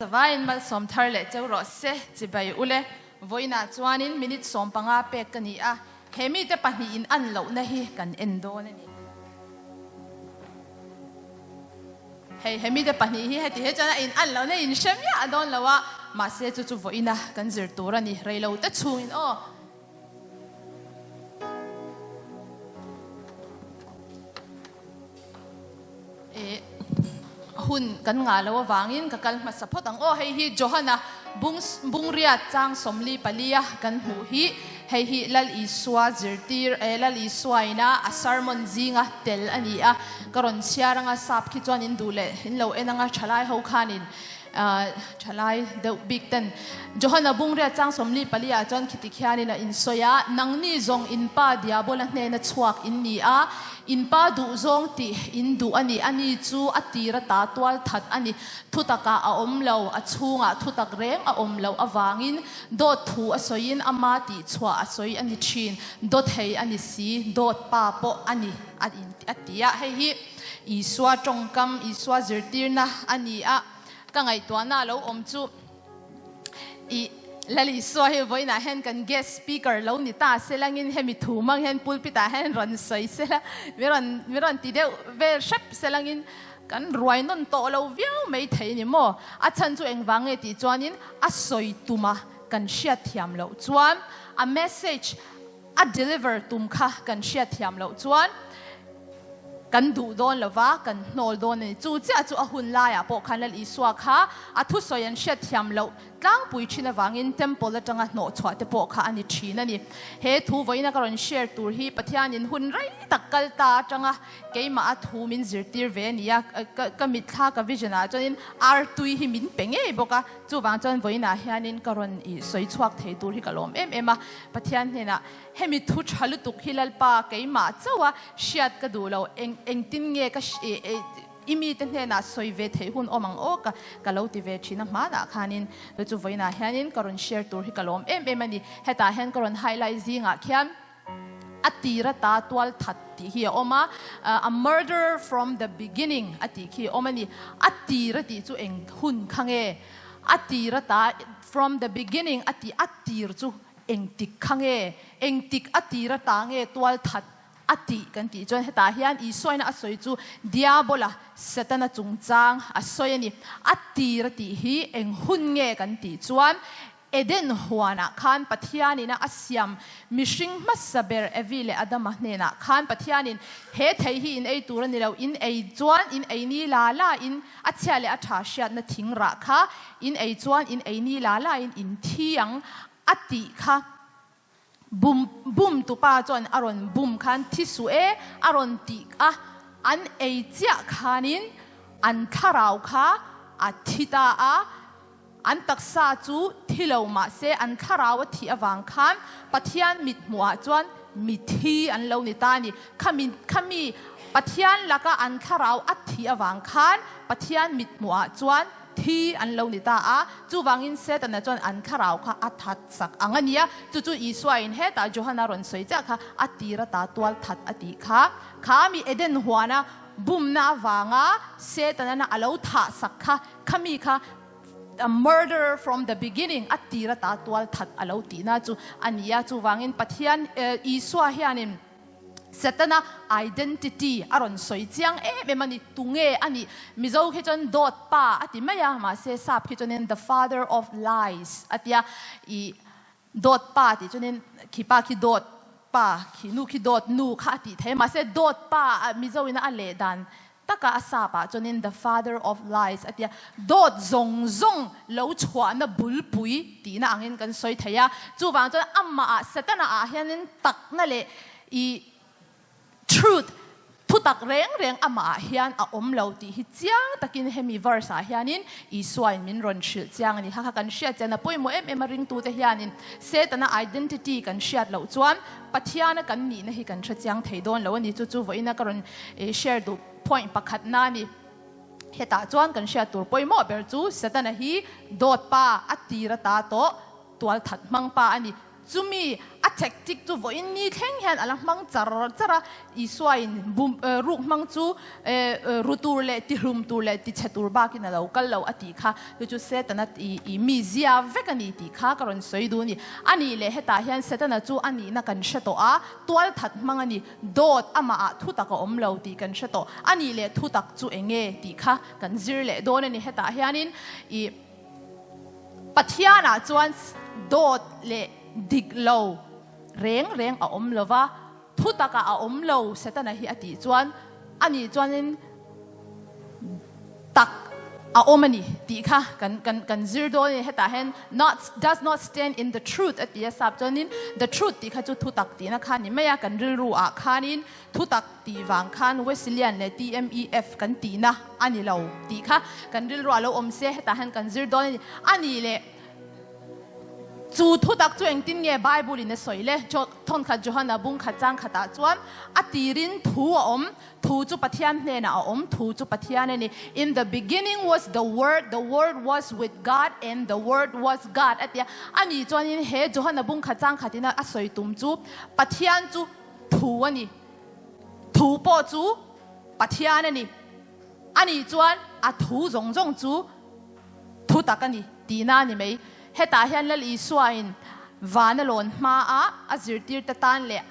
Savaiin malsawm thar leh cheu rawh se, chibai ule. Vawiinah chuanin minute 15 pek ka ni a, he mite pahnihin an lohna hi kan en dawn a ni. Hei, he mite pahnih hi heti he chuan a in an lohna in hre miah dawn lo a, mahse chu chu vawiina kan zir tur a ni, reilo te chhungin aw. E hun kan ngah lo avangin ka kal hmasa phawt ang aw. Hei hi Johana bung bungriat chang 44 a kan hmuh hi hei hi Lal Isua zirtir e Lal Isua ina a sermon zinga tel a ni a. Ka rawn chhiar anga sap khi chuan in duh leh in lo en anga thalai ho khanin Thalai deuh bik ten Johana bungriat chang 44 ah chuan khiti khianin a insawi a, Nangni zawng in pa Diabola hnena chhuak in ni a, in pa duh zawng tih in duh a ni, ani chu a tir ata tual that a ni, thutakah a awm lo, a chhungah thutak reng a awm loh avangin dawt thu a sawiin ama tih chhuah a sawi a ni thin, dawthei a ni si, dawt pa pawh a ni a ti a, hei hi Isua tawngkam, Isua zirtirna a ni a, ka ngaihtuahna a lo awm chu i Lal Isua hi vawiinah hian kan guest speaker lo ni ta se langin hemi thu hmang hian pulpit ah hian rawn sawi se la, mi rawn mi rawn ti deuh vel hrep se langin kan ruai nawn tawh lo viau mai thei ni maw? A chhan chu engvang nge tih chuanin a sawi tuma kan hriatthiam loh chuan a message A deliver tum kha kan hriatthiam loh chuan kan duh dawn lo va, kan hnawl dawn a ni. Chu chiah chu a hun laiah pawh khan Lal Isua kha a thusawi an hriatthiam loh tlangpui thin avangin temple atanga hnawh chhuah te pawh kha a ni thin a ni. He thu vawiina ka rawn share tur hi Pathianin hun rei tak kal ta atanga keimah a thu min zirtir ve a ni a, ka mitthla ka vision ah chuanin artui hi min pe ngei bawk a, chuvang chuan vawiinah hianin ka rawn i sawi chhuak thei tur hi ka lawm em em a. Pathian hnenah, Hemi thu tha lutuk hi Lalpa keimah chauha hriat ka duh lo, eng engtin nge ka i mite hnenah sawi ve theih hun awm ang aw ka ka lo ti ve thin a hmanah khanin chu chu vawiinah hianin ka rawn share tur hi ka lawm em em a ni. Hetah hian ka rawn highlight zingah khian a tir ata tual that tih hi a awm a, a murderer from the beginning a tih khi a awm a ni. A tir a tih chu eng hun kha nge? A tir ata from the beginning a tih a tir chu Engtik kha nge? Engtik a tir ata nge tual that a tih kan tih chuan hetah hian Isuaina a sawi chu Diabola, Setana chungchang a sawi a ni. A tir a tih hi eng hun nge kan tih chuan Eden huanah khan Pathianina a siam mihring hmasa ber Evi leh Adama hnenah khan Pathianin he thei hi in ei tur a ni lo, in ei chuan in ei ni la la in a chhia leh a tha hriatna thing rah kha in ei chuan in ei ni la la in in thi ang A tih kha bum bum tupa chuan a rawn bum khan thi suh e a rawn tih a, an ei chiah khanin an thlarau kha a thi ta a, an taksa chu thi lo mahse an thlarau a thih avang khan Pathian mit hmuhah chuan mi thi an lo ni ta a ni. Khami khami Pathian laka an thlarau a thih avang khan Pathian mit hmuhah chuan Thi an lo ni ta a, chuvangin Setana chuan an thlarau kha a that sak ang a nia. Chu chu Isuain hetah Johana rawn sawi chiah kha a tir ata tual that a tih kha. Kha mi Eden huana bumna avanga Setana a lo thah sak kha, khami kha a murderer from the beginning, a tir ata tual that a lo tihna chu a ni a. Chuvangin Pathian Isua hianin. Setana identity a rawn sawi chiang em em a ni, tunge a nih? Mizo khi chuan dawt pa a ti mai a, mahse sap khi chuanin the father of lies a tia, i dawt pa tih chuanin khi pa khi dawt pa, khi nu khi dawt nu kha a tih thei a, mahse dawt pa Mizo ina a leh dan Taka a sap ah chuanin the father of lies a tia, dawt zawng zawng lo chhuahna bulpui tihna angin kan sawi thei a. Chuvang chuan amah ah Setana ah hianin takna leh i truth, thutak reng reng amah ah hian a awm lo tih hi chiang takin hemi verse ah hianin Isua in min rawn hrilh chiang a ni. Kha kha kan hriat chian a pawimawh em em a ringtute hianin Setana identity kan hriat loh chuan Pathiana kan nihna hi kan hre chiang thei dawn lo a ni. Chu chu vawiina ka rawn share duh point pakhatna a ni. Hetah chuan kan hriat tur pawimawh ber chu Setana hi dawt pa a tir ata tawh tual that hmang pa a ni. Chumi a tactic chu vawiin ni thleng hian a la hmang char char a, Isuain bum ruk hmang chu ru tur leh tihlum tur leh tichhe tur bakin a lo kal lo a tih kha, chu chu Setana i mi zia vek a ni tih kha ka rawn sawi duh a ni. A nih leh hetah hian Setana chu a nihna kan hre tawh a, tualthat hmang a ni, dawt amahah thutak a awm lo tih kan hre tawh. A nih leh thutak chu eng nge tih kha kan zir leh dawn a ni. Hetah hianin i Pathianah chuan dawt leh dik lo reng reng a awm lo va, thutakah a awm lo Setana hi a tih chuan ani chuanin tak a awm a ni tih kha kan kan kan zir dawn a ni. Hetah hian not does not stand in the truth a ti a, sap chuanin the truth tih kha chu thutak tihna kha a ni mai a, kan rilru ah khanin Thutak tih vang khan Wesleyan leh TMEF kan tihna a ni lo tih kha kan rilru a lo awm se, hetah hian kan zir dawn a ni. A nih leh chu thutak chu engtin nge Bible in a sawi le? Thawnkhat Johana bung khat chang khatah chuan a tirin thu a awm, thu chu Pathian hnenah a awm, thu chu Pathian a ni. In the beginning was the word, the word was with God and the word was God a ti a. A nih chuanin he Johana bung khat chang khatin a sawi tum chu Pathian chu Thu a ni. Thu pawh chu Pathian a ni. Ani chuan a thu zawng zawng chu thu tak a ni tihna a ni mai. Hetah hian Lal Isuain vana lawn hmaah a zirtirte tan leh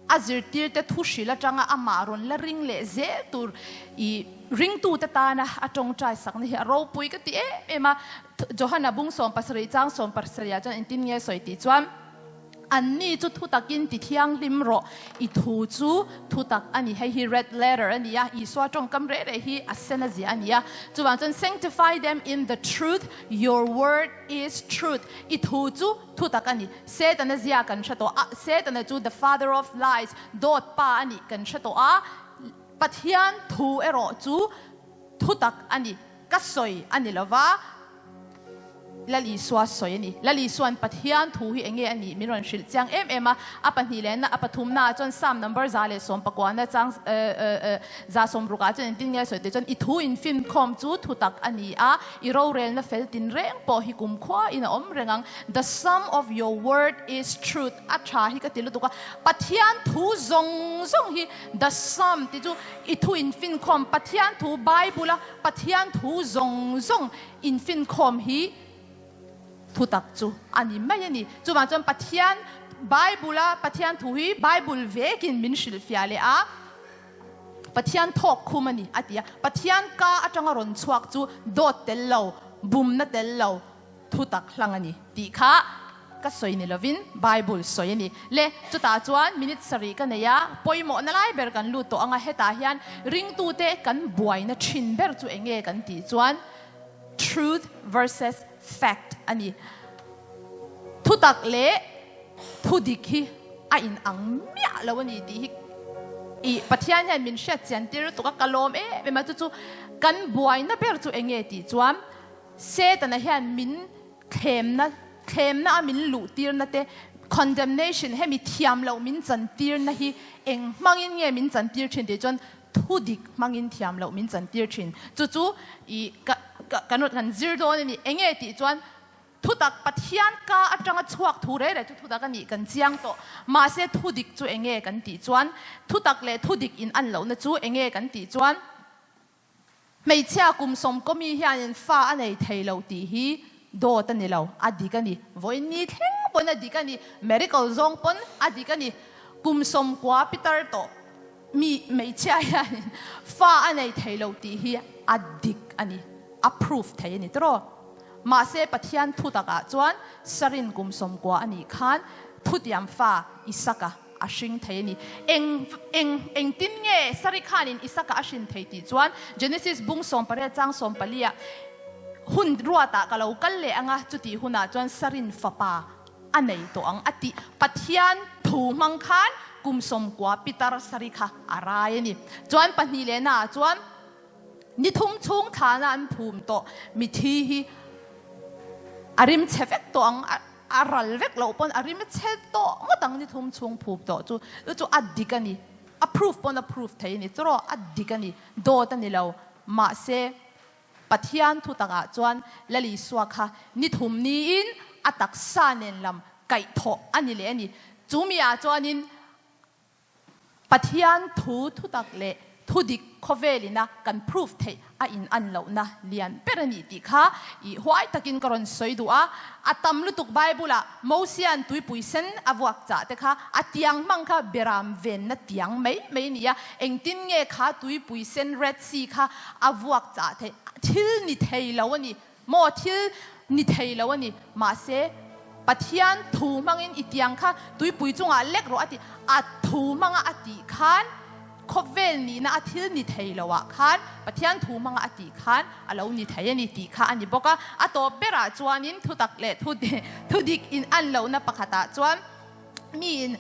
a zirtirte thu hrilh atanga amah rawn la ring leh zel tur i ringtute tana a tawngtai sakna hi a ropui ka ti em em a. Johana bung 17 chang 17 ah chuan engtin nge sawi tih chuan, Anni chu thutakin ti thianghlim rawh, i thu chu thutak a ni. Hei hi red letter a ni a, Isua tawngkam reh reh hi a sen a ziah a ni a. Chuvang chuan sanctify them in the truth, your word is truth. I thu chu thutak a ni. Setana zia kan hre tawh a, Setana chu the father of lies, dawt pa a nih kan hre tawh a, Pathian thu erawh chu thutak a ni. Ka sawi a ni lova. Lal Isua sawi a ni. Lal Isua'n Pathian thu hi enge a nih min rawn hrilh chiang em em a. A pahnih lehna, a pathumnaah chuan Psalm number 119 chang 160 ah chuan engtin nge a sawi tih chuan, I thu infinkhawm chu thutak a ni a, i rorelna fel tinreng pawh hi kumkhua in a awm reng ang. The sum of your word is truth. A tha hi ka ti lutuk a. Pathian thu zawng zawng hi the sum tih chu i thu infinkhawm, Pathian thu, Bible a Pathian thu zawng zawng Infinkhawm hi thutak chu a ni mai a ni. Chuvang chuan Pathian, Bible-a Pathian thu hi Bible vekin min hrilhfiah leh a, Pathian thawk khum a ni a ti a. Pathian ka atanga rawn chhuak chu dawt tel lo, bumna tel lo thutak hlang a ni tih kha ka sawi ni lovin Bible sawi a ni. Le, chutah chuan minute sarih ka nei a, pawimawhna lai ber kan lut tawh ang a, hetah hian ringtute kan buaina thin ber chu eng nge kan tih chuan truth versus fact a ni. Thutak leh thudik hi a inang miah lo a ni tih hi i Pathian hian min hriat chian tir lutuk a, ka lawm em em a, chu chu kan buaina ber chu eng nge tih chuan Setana hian min thlemna, thlemna a min luh tirna te, condemnation, hemi thiam loh min chan tirna hi eng hmangin nge min chan tir thin tih chuan thu dik hmangin thiam loh min chan tir thin. Chu chu i ka ka kan rawn kan zir dawn a ni. Eng nge tih chuan thutak Pathian ka atanga chhuak thu rei rei chu thutak a nih kan chiang tawh. Mahse thu dik chu eng nge kan tih chuan thutak leh thu dik in an lohna chu eng nge kan tih chuan Hmeichhia kum sawmkawmi hianin fa a nei thei lo tih hi dawt a ni lo, a dik a ni. Vawiin ni thleng pawn a dik a ni, miracle zawng pawn a dik a ni. Kum sawmkua pitar tawh mi hmeichhia hianin fa a nei thei lo tih hi a dik a ni, a proof thei a ni tawh. Mahse Pathian thu takah chuan Sarin kum 90 a nih khan thutiam fa Isaka a hring thei a ni. Eng, eng, engtin nge Sari khanin Isaka a hrin thei tih chuan Genesis bung 18 chang 14 ah hun ruatah ka lo kal leh anga chutih hunah chuan Sarin fapa a nei tawh ang a tih Pathian thu hmang khan kum 90 pitar Sari kha a rai a ni. Chuan pahnih lehna ah chuan Ni thum chhung thlana an phum tawh mithi hi a rim chhe vek tawh ang, a ral vek loh pawn a rim chhe tawh ngawt ang ni thum chhung phum tawh chu. Chu chu a dik a ni, a proof pawn a proof thei a ni, churaw a dik a ni, dawt a ni lo. Mahse, Pathian thu takah chuan Lal Isua kha ni thum niin a taksa nen lam kaihthawh a ni leh a ni. Chu mi ah chuanin Pathian thu thutak leh thudik khawvel ina kan proof theih a in an lohna lian ber a nih tih kha i huai takin ka rawn sawi duh a. A tam lutuk Bible ah Mosia'n tuipui sen a vuak chah te kha a tiang hmang kha beram venna tiang mai mai a ni a, engtin nge kha tuipui sen Red Sea kha a vuak chah theih? Thil ni thei lo a ni maw? Thil ni thei lo a ni. Mahse, Pathian thu hmangin i tiang kha tuipui chungah lek rawh a ti. A thu hmanga a tih khan Khawvel nihna a thil ni thei lo ah khan Pathian thu hmanga a tih khan a lo ni thei a ni tih kha a ni bawk a. A tawp berah chuanin thutak leh thudik in an lohna pakhatah chuan miin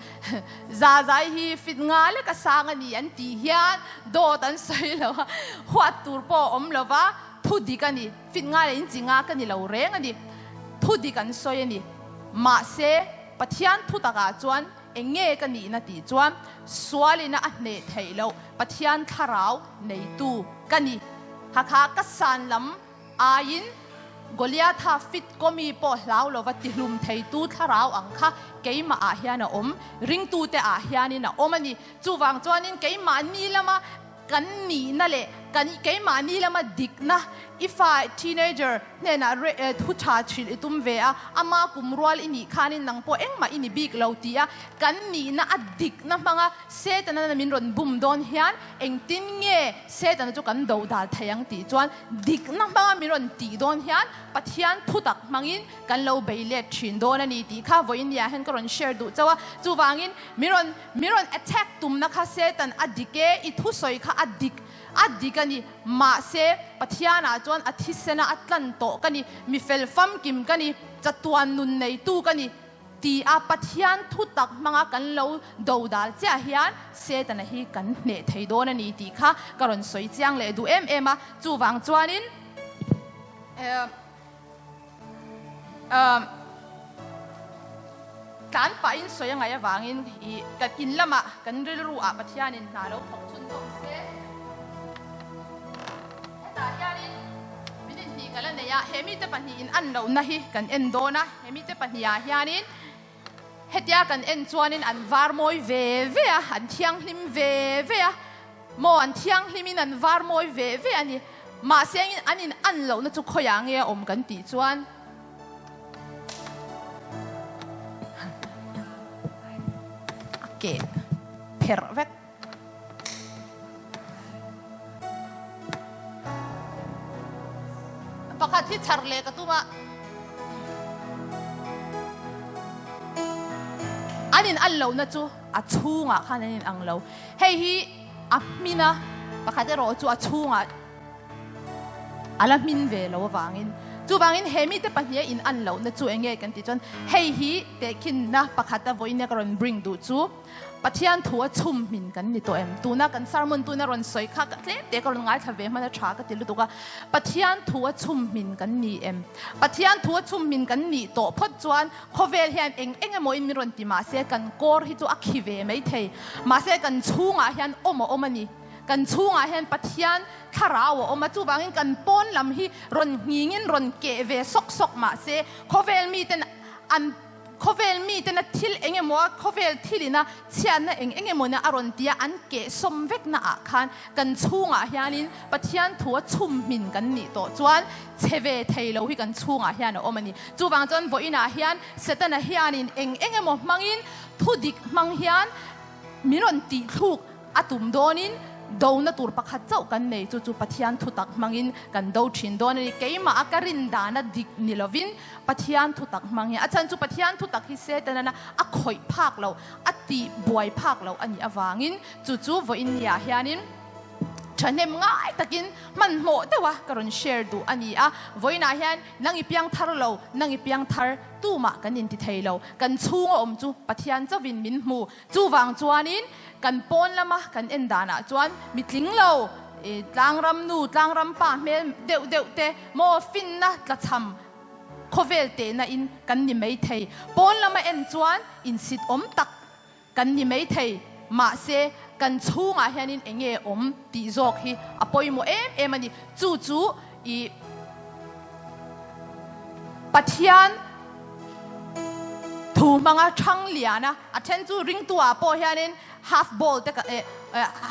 Zazai hi fit nga lek a sang a ni an tih hian dawt an sawi lo a, huat tur pawh a awm lo va, thudik a ni. Fit nga leh inchi nga ka ni lo reng a ni. Thudik an sawi a ni. Mahse, Pathian thutakah chuan Eng nge ka nihna tih chuan sualina a hneh theih loh Pathian thlarau neitu ka ni. Hakha ka san lam aiin Goliatha fit kawmi pawh hlau lova tihlum theitu thlarau ang kha keimah ah hian a awm, ringtute ah hianin a awm a ni. Chuvang chuanin keimahni lama Kan nihna leh kan keimahni lama dikna i fa, teenager, hnenah thu tha hrilh i tum ve a, ama kum rual i nih khanin nang pawh engmah i ni bik lo ti a, kan nihna a dikna hmanga Setana min rawn bum dawn hian engtin nge Setana chu kan do dal thei ang tih chuan dikna hmanga min rawn tih dawn hian Pathian thutak hmangin kan lo bei let thin dawn a ni tih kha vawiin hian ka rawn share duh chauh a, chuvangin min rawn Min rawn attack tumna kha Satan a dik e, i thusawi kha a dik, a dik a ni. Mahse, Pathianah chuan a thisena a tlan tawh ka ni, mi fel famkim ka ni, chatuan nun neitu ka ni, ti a Pathian thutak hmanga kan lo dodal chiah hian Setana hi kan hneh thei dawn a ni tih kha ka rawn sawi chiang leh duh em em a. Chuvang chuanin, Tlan pahin sawi a ngaih avangin i kan in lamah kan rilru ah Pathianin hna lo thawk chhun zawk se. Hetah hianin minute hnih ka la nei a, he mite pahnihin an lohna hi kan en dawn a, he mite pahnih ah hianin hetia kan en chuanin an var mawi ve ve a, an thianghlim ve ve a. Maw an thianghlimin an var mawi ve ve a ni. Mahse engin an in an lohna chu khawiah nge a awm kan tih chuan a keh pherh vek. Pakhat hi chhar leh ka tum a. An in an lohna chu a chhungah khan an in ang lo. Hei hi a hmin a, pakhat erawh chu a chhungah a la hmin ve lo avangin. Chuvangin he mite pahniha in an lohna chu eng nge kan tih chuan hei hi tehkhinna pakhata vawiin ka rawn bring duh chu Pathian thu a chhum hmin kan ni tawh em? Tuna kan sermon tuna rawn sawi kha ka tlem te ka rawn ngaithla ve hman a tha ka ti lutuk a. Pathian thu a chhum hmin kan ni em? Pathian thu a chhum hmin kan nih tawh phawt chuan Khawvel hian eng eng emawin min rawn ti mahse kan kawr hi chu a khi ve mai thei. Mahse kan chhungah hian awm a awm a ni. Kan chhungah hian Pathian thlarau a awm a, chuvangin kan pawn lam hi rawn nghingin rawn keh ve sawk sawk mahse khawvel miten an khawvel mitena thil eng emaw a khawvel thilina chhiatna eng eng emawina a rawn tia an keh sawm vekna ah khan kan chhungah hianin Pathian thu a chhum hmin kan nih tawh chuan Chhe ve thei lo hi kan chhungah hian a awm a ni. Chuvang chuan vawiinah hian Setana hianin eng eng emaw hmangin thu dik hmang hian min rawn tihthluk a tum dawnin dona tur pakhat chauh kan nei chu chu Pathian thutak hmangin kan do thin dawn a ni. Keimah a ka rin dana dik ni lovin Pathian thutak hmang hian a chhan chu Pathian thutak hi Setana a khawih phak loh, a tih buai phak loh a nih avangin chu chu vawiin niah hianin Thahnem ngai takin hmanhmawh deuha ka rawn share duh a ni a, vawiinah hian nang i piang thar lo, nang i piang thar tumah kan inti thei lo, kan chhunga awm chu Pathian chauhin min hmu. Chuvang chuanin kan pawn lama kan en danah chuan mi tling lo, tlangram nu, tlangram pa hmel deuh deuh te maw finna tlachham khawvel tehna in kan ni mai thei. Pawn lama en chuan insit awm tak Kan ni maithei, mahse kan chhungah hianin eng nge awm tih zawk hi a pawimawh em em a ni. Chu chu i Pathian. Thu hmanga thang lian a, a then chu ringtu ah pawh hianin half ball te eh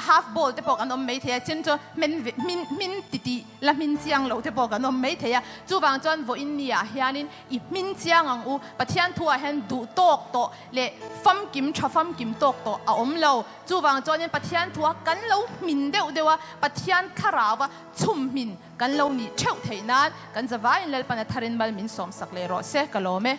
half ball te pawh kan awm mai thei a, chin chu hmin hmin hmin ti tih la hmin chiang lo te pawh kan awm mai thei a. Chuvang chuan vawiin ni ah hianin i hmin chiang ang u, Pathian thu ah hian duh tawk tawh leh famkim tha famkim tawk tawh a awm lo. Chuvang chuanin Pathian thu a kan lo hmin deuh deuh a, Pathian thlarau a chhum hmin kan lo nih theuh theih nan kan zavaiin Lalpan a tharin mal min sawmsak leh rawh se, ka lawm e.